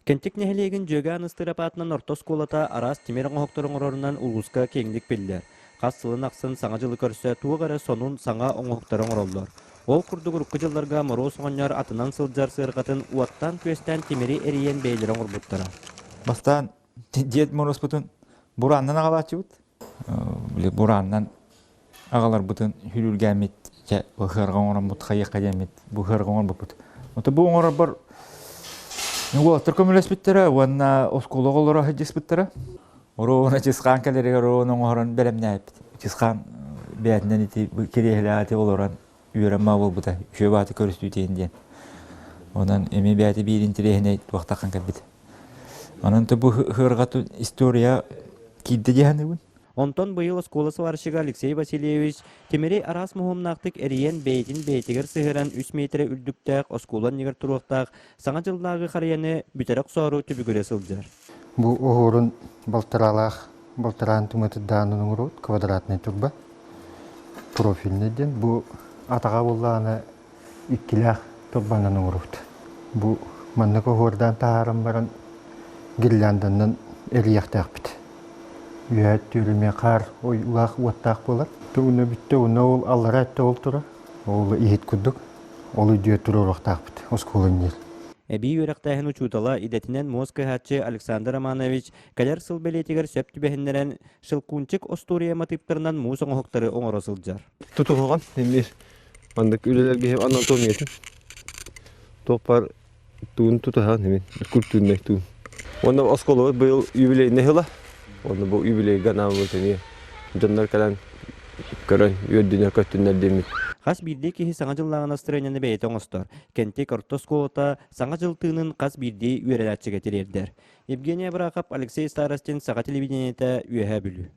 Кэнтик нэһилиэгин Дьүөгэ Аныстыырап аатынан орто оскуолата араас тимир оҥоһуктары оҥорорунан улууска киэҥник биллэр. Хас сылын ахсын Саҥа дьылы көрсө туох эрэ сонун саҥа оҥоһуктары оҥороллор. Ол курдук урукку дьылларга Моруос оҕонньор атынан сылдьар сыарҕатын уоттаан-күөстээн тимири эрийэн бэйэлэрэ оҥорбуттара. Бастаан Дед Моруоспутун бураанынан аҕалааччыбыт. Били бураанынан аҕаларбытын хүлүргээммит чэ ыһыарга оҥороммут хайыахха диэммит бу ыһыарга оҥорбуппут. Ото бу оҥорорбор уолаттар көмөлөспүттэрэ уонна оскуола оҕолоро сылдьыспыттара. Оруобуна Чысхаан кэлэригэр оруобуна оҥорон бэлэмнээбиппит. Чысхаан бэйэтинэн ити кириэһилэҕэ ити олорон үөрэн маа буолбута. Үчүгэй бааты көрүстүүтүн диэн. Онон эми бэйэтэ биир интэриэһинэй туохтаххан кэлбит. Онон бу ыһыарҕа история киирдэ дии саныыбын. Онтон быйыл оскуола сварщига Алексей Васильевич тимири араас моһуомнаахтык эрийэн бэйэтин бэйэтигэр сыһыаран үс миэтэрэ үрдүктээх оскуола анныгар туруохтаах Саҥа дьыллааҕы харыйаны бүтэрэ охсоору түбүгүрэ сылдьар. Бу оһуорун балтараалаах балтараан туматыдаанын оҥоробут квадратнай турба профильный диэн бу атаҕа буоллаҕына иккилээх турбанан оҥоробут. Бу маннык оһуордаан таһааран баран гирлянданан эрийиэхтээхпит. Үөһэ өттүгэр хаар ойуулаах уоттаах буолар. Уна бүттэ, уна ол аллара өттө ол турар. Ол иһит курдук. Ол өйдүө туруоруохтаахпыт оскуола иннигэр. Эбии үөрэхтээһин учуутала, идэтинэн муос кыһааччы Александр Романович кэлэр сыл бэлиэтигэр сөп түбэһиннэрэн Щелкунчик остуоруйа матыыптарынан муус оҥоһуктары оҥоро сылдьар. Тутуһуган эмиэ маннык үлэлэргэ анатомиятын туохпар туун тутуһан эмин культурнай туун. Уонна оскуолабыт быйыл юбилейный сыла. Уонна бу юбилейга анаабыт эмиэ дьоннор кэлэн көрөн үөрдүнэр көттүннэр диэммит. Хас биирдии киһи Саҥа дьыллааҕы настырыанньаны бэйэтэ оҥостор. Кэнтик орто оскуолата Саҥа дьыл тыынын хас биирдии үөрэнээччигэ тириэрдэр. Евгений Абрахов, Алексей Старостин, Саха телевидениетэ, Үөһээ Бүлүү.